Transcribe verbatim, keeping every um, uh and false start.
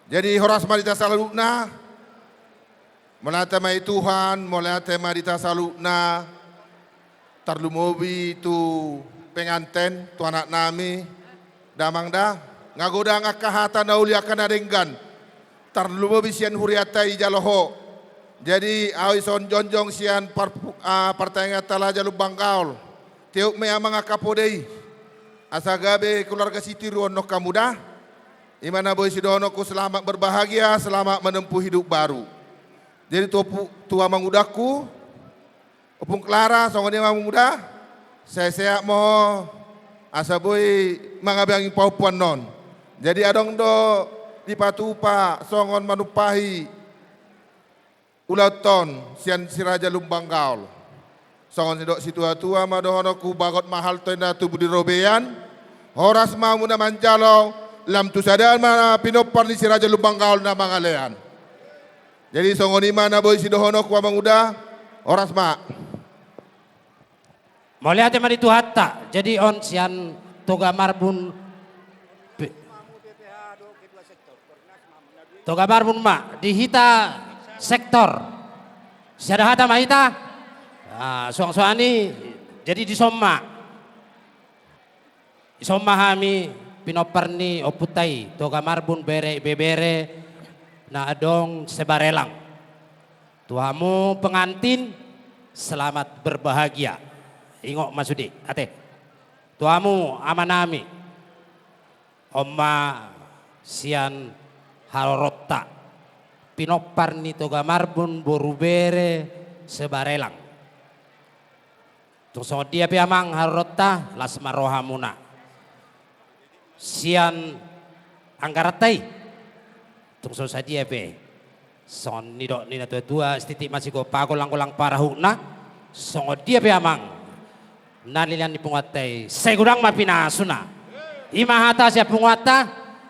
Jadi horas ma di hita saluhutna. Mauliate ma di Tuhan, mauliate ma di hita saluhutna. Tarlumobi tu penganten, tu anaknami, damang da. Nga godang angka hata na uli angka na denggan. Tarlumobi sian hurianta i jalo ho. Jadi au dison jongjong sian par-, ah, partangiangan Raja Lumban Gaol. Tiop ma i amang angka poda i. Asa gabe keluarga sitiruon hamu da. I ma na boi sidohononku, selamat berbahagia, selamat menempuh hidup baru. Jadi tu opu-, tu amangudangku, Ompung Klara, songon i ma amangudangku, sehat-sehat ma ho, asa boi mangabeangi pahompuan on. Jadi adong do dipatupa songon manumpahi ulaonta on sian si Raja Lumban Gaol. Songon nidok situa-tua ma dohononku, bagot ma hal tondi na tubu di robean, horas ma hamu na manjalo, lam tu sada ma pinompar ni si Raja Lumban Gaol na mangalean. Jadi songon i ma na boi sidohononku amangudangku, horas ma. Mauliate ma di Tuhanta. Jadi on sian Toga Marbun pe-, Toga Marbun ma di hita sektor. Sada hata ma hita. Ah, suang-suang i, jadi dison ma. Dison ma hami pinompar ni ompunta i, Toga Marbun, bere, ibebere na adong Sebarelang. Tu hamu pengantin, selamat berbahagia. Ingot ma sude, ate. Tu hamu amanami. On ma sian haroronta, pinompar ni Toga Marbun, boru, bere Sebarelang. Tung songon dia pe amang haroronta, las ma rohamuna. Sian anggaranta i, tung so sadia pe. Songon nidok ni na tua-tua, sititi ma sigompa, golang-golang parahutna. Songon dia pe amang na nilehon ni punguanta i, sai godang ma pinasuna. I ma hata sian punguanta.